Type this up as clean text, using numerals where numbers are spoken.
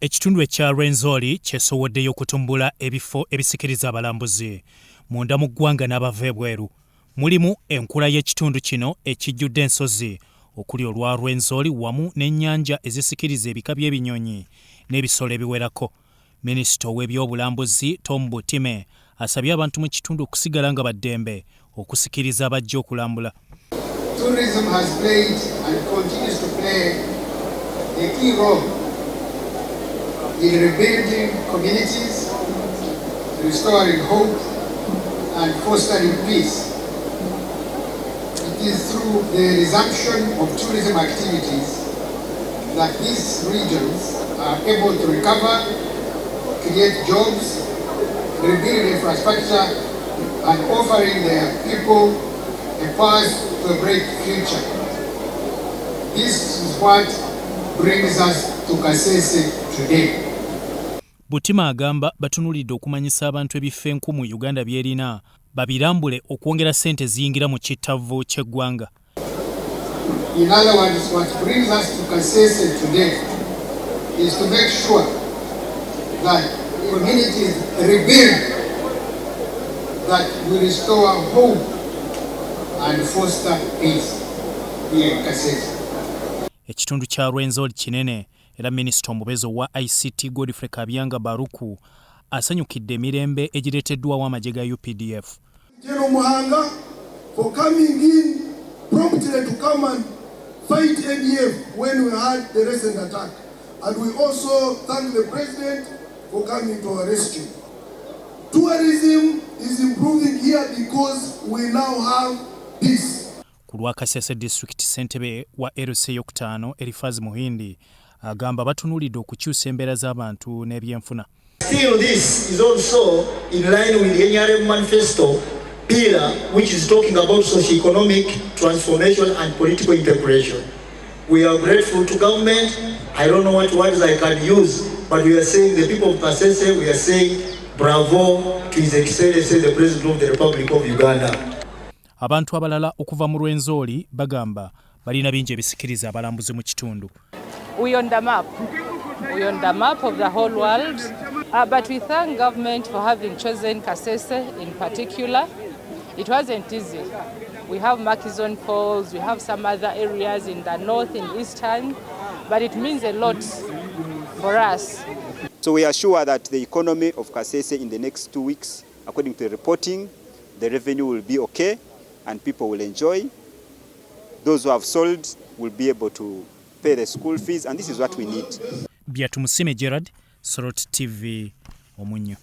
Ekitundu ekya Rwenzori kyesowoddeyo okutumbula ebifo ebisikiriza abalambuzi munda mu ggwanga n'abava ebweru. Mulimu enkula y'ekitundu kino ekijjudde ensozi okuli olwa Rwenzori wamu n'ennyanja ezisikiriza ebika by'ebinyonyi n'ebisolo ebiwerako. Minisita ow'ebyobulambuzi Tom Butime asabye abantu mu kitundu okusigala nga baddembe okusikiriza abajja okulambula. Tourism has played and continues to play a key role in rebuilding communities, restoring hope, and fostering peace. It is through the resumption of tourism activities that these regions are able to recover, create jobs, rebuild infrastructure, and offering their people a path to a bright future. This is what brings us to Kasese today. Butima agamba batunulidde okumanyisa abantu ebifo enkumu Uganda by'erina babirambule okwongera ssente eziyingira mu kittavu ky'eggwanga. In other words, what brings us to Kasese today is to make sure that communities rebuild, that we restore hope and foster peace here in Kasese. Ekitundu kya Rwenzori kinene era minisita omubeezi owa ICT Godfrey Kabyanga Baruku asanyukidde emirembe egireeteddwawo amagye ga UPDF. General Muhanga for coming in promptly to come and fight ADF when we had the recent attack. And we also thank the President for coming to our rescue. Tourism is improving here because we now have peace. Ku lwa Kasese District, ssentebe wa LC eyokutaano Erifazi Muhindi agamba batunuulidde okukyusa embeera z'abantu n'ebyenfuna. Still, this is also in line with the NRM manifesto pillar, which is talking about socio-economic transformation and political integration. We are grateful to government. I don't know what words I can use, but we are saying the people of Kasese, we are saying bravo to His Excellency the President of the Republic of Uganda. Abantu abalala okuva mu Rwenzori bagamba balina bingi ebisikiriza abalambuzi mu kitundu. We on the map. We on the map of the whole world. But we thank government for having chosen Kasese in particular. It wasn't easy. We have Murchison Falls, we have some other areas in the north, in eastern, but it means a lot for us. So we are sure that the economy of Kasese in the next 2 weeks, according to the reporting, the revenue will be okay and people will enjoy. Those who have sold will be able to pay the school fees, and this is what we need. Byatumusime Gerard, Soroti TV, Omunyo.